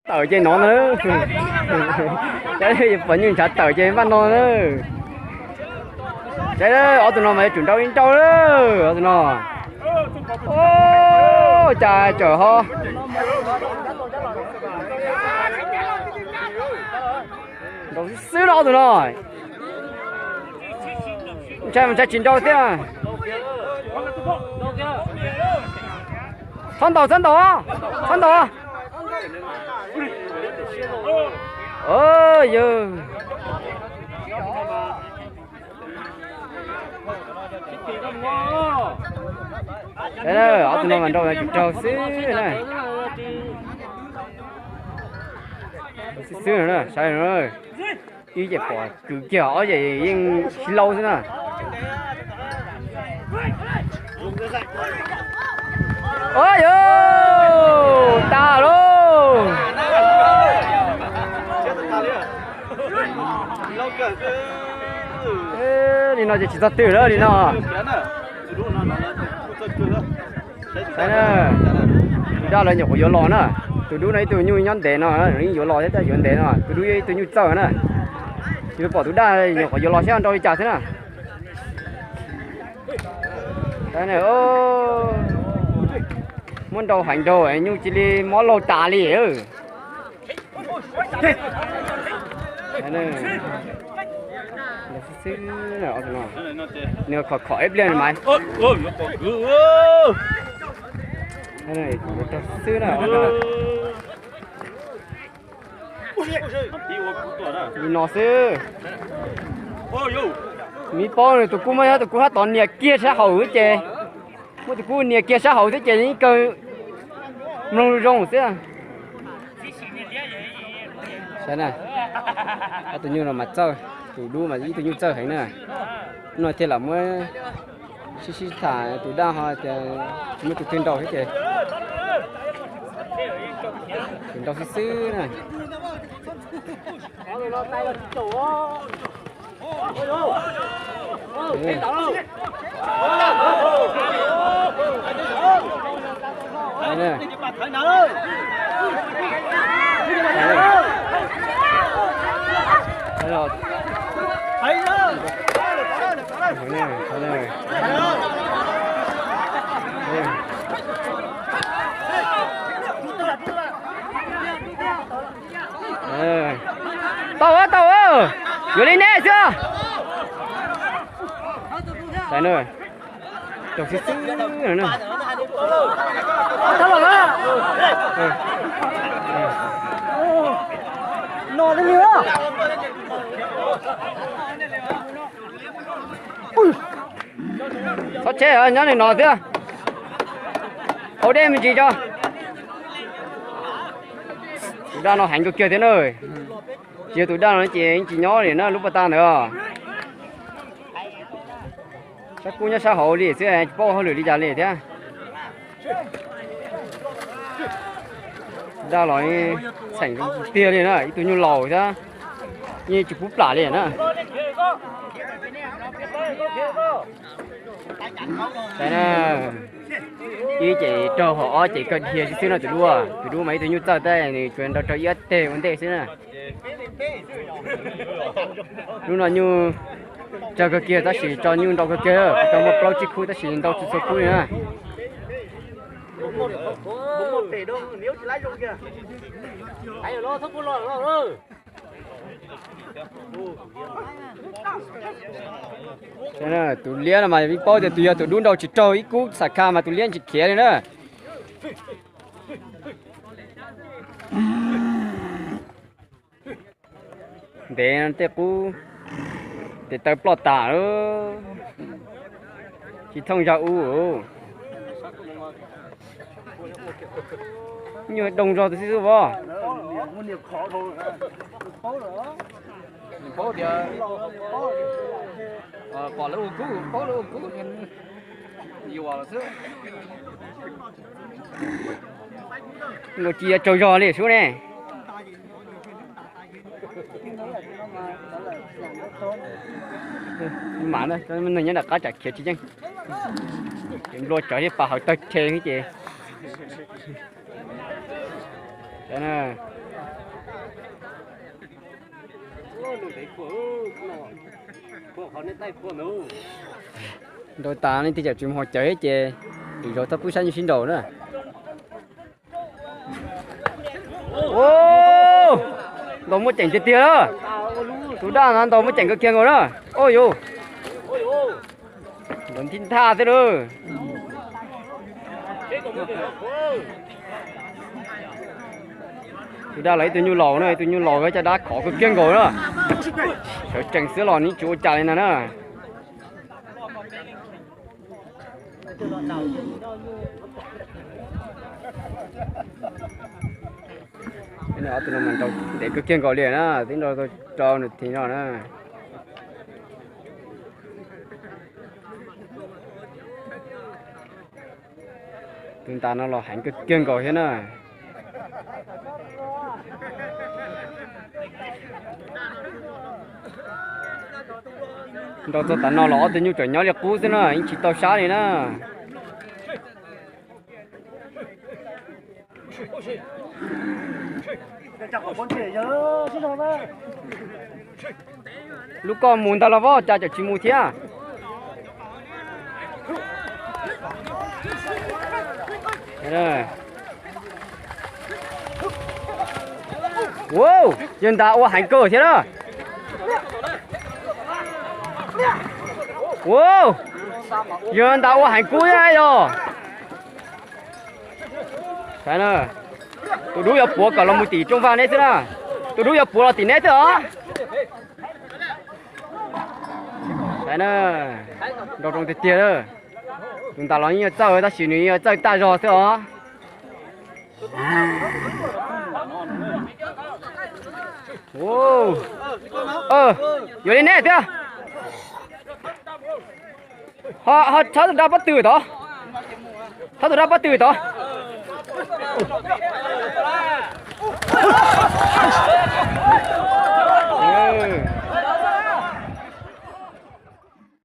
Tawm ces no na. Cov pom nyuj ntshav tawm ces npaj no na. Saib, ob tug no mas yuav tsum nrau ib nrau lawm, ob tug no. Cas tawm ho nrau xwb xwb no ob tug no. Ntshai mas ntshai tsis nrau thiab. Txhob ntaus, txhob ntaus, txhob ntaus. Yog ob tug no mas nrau tsum raug xwb na. Xwb xwb no na, saib no. Ib ces pom kwv kiag, ob ces yeej sib laub xwb na. Yog tag lauj. Li no ces tsis txog twg lawm li no. Saib na, tus daj lawv nyuam qhuav yuav los na. Tus dub no ib tug nyuj nyob ntev no, yeej yuav los thiab, yuav ntev no. Tus dub yog ib tug nyuj txawj na. Yus pom tus daj nyuam qhuav yuav los saib nrau li cas thiab na. Saib na, muab nrau heev nrau nyuj cia li mob laug tas li. Nws khom khom ib pliag mas. Xwb na. Li no xwb. Miv paub nws tus kub muab tus kub hab tod nias kiag sab hauv ces, muab tus kub nias kiag sab hauv thiab ces yeej kawg mloog zoo xwb. Saib na, ob tug nyuj no mas txawj, tus dub mas ib tug nyuj txawj heev na. No thiaj lam muab sib sib tham tus daj ho tias tsis muaj tus twg nrau thiab ces tsis nrau xwb xwb na. Tau, tau, yuav li nej xwb. Raug xwb xwb no. Txhob tsheb, nyob li no xwb. Haus dej me ntsis tso. Tus daj no heev kawg kiag thiab na. Tsis yog tus daj no ces yeej tsis nyob li na lub pas tag ntawd. Sab kub nyob sab hauv li xwb, tsis paub ua hauj lwm li cas li thiab. Daj los txheem tiag li na, ib tug nyuj laus thiab, yeej tsis pub plam li na. Ib ces raug, hos ob ces kawg dhia xwb xwb no tus dub. Tus dub mas ib tug nyuj txawj tab nws tsuas nrau rau ib ob teg ua ntej xwb na. Lub no nyuj tsawg kawg kiag tab sis tso nyuj nrau kawg kiag, tso muaj plaub tsib khub tab sis nrau tsis txhua khub li na. Tus liab no mas vim paub tias tus yog tus dub nrau tsis raug ib kub xam kha mas tus liab tsis khiav li na. Ntev tej qub, tes taw ploj tas lawm, tsis thooj zog ub. Nyuag doo zog xwb xwb as. Paub tias pom lawv ua kub, paub lawv ua kub, yuam xwb. Ua ci yuav tsaug zog li sub ne. Mam, neeg nyob nram qab tsam khiav tsis yeej. Ces nplua tsawv thiab pas hawv tawg rhe ces. Nrau tas leej twg tseem tsis mus haus cawv thiab ces lwm zaus txhob pub sab ntsej sib nraus na. Ntaus muaj ceem tiag tiag na. Tus daj no ntaus muaj ceem kawg kiag nkaus na. Ua yus, ntaus nthib nthaj xwb lawm. Tus daj los ib tug nyuj laus na, ib tug nyuj laus caj dab khov kawg kiag nkaus na. Sawv tsees xwb los nws tsis ua cas li ntag na. Ob tug no mas ntaus ntev kawg kiag nkaus li na, twb nrau tau rau nws thi no na. Tus ntas no los heev kawg kiag nkaus thiab na. Nrau txog tav no los ob tug nyuj tseem nyob li qub xwb na, yeej tsis tau sab li na. Lub koj mus ntag los vov, cas tseem tsis mus thiab. Ua, yawg ntas ua heev kawg thiab na. Ua, yawg ntas ua heev kub thiab yog. Saib na, tus dub yuav puav kom los mus tim rooj vag neb xwb na. Tus dub yuav puav los tim neb xwb os. Saib na, nrau zoo tiag tiag. Tus ntas los yeej yuav txawj tab sis nws yeej yuav txawj tag zog xwb os. Yuav li neb thiab. Ho, ho txhob tus dab pob tw tod. Txhob tus dab pob tw tod.